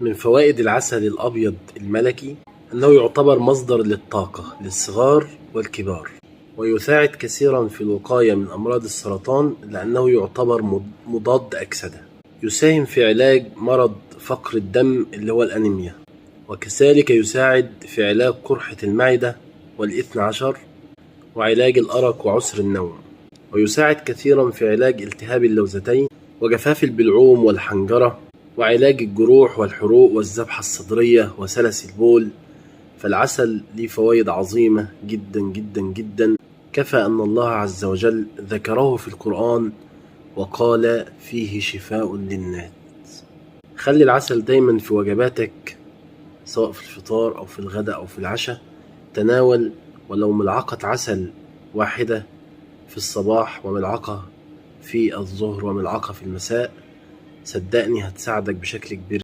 من فوائد العسل الأبيض الملكي أنه يعتبر مصدر للطاقة للصغار والكبار، ويساعد كثيرا في الوقاية من أمراض السرطان لأنه يعتبر مضاد أكسدة. يساهم في علاج مرض فقر الدم اللي هو الأنيميا، وكذلك يساعد في علاج قرحة المعدة والاثنى عشر وعلاج الأرق وعسر النوم، ويساعد كثيرا في علاج التهاب اللوزتين وجفاف البلعوم والحنجرة وعلاج الجروح والحروق والذبحة الصدرية وسلس البول. فالعسل ليه فوائد عظيمة جدا جدا جدا، كفى أن الله عز وجل ذكره في القرآن وقال فيه شفاء للناس. خلي العسل دايما في وجباتك، سواء في الفطار أو في الغداء أو في العشاء. تناول ولو ملعقة عسل واحدة في الصباح، وملعقة في الظهر، وملعقة في المساء. صدقني هتساعدك بشكل كبير.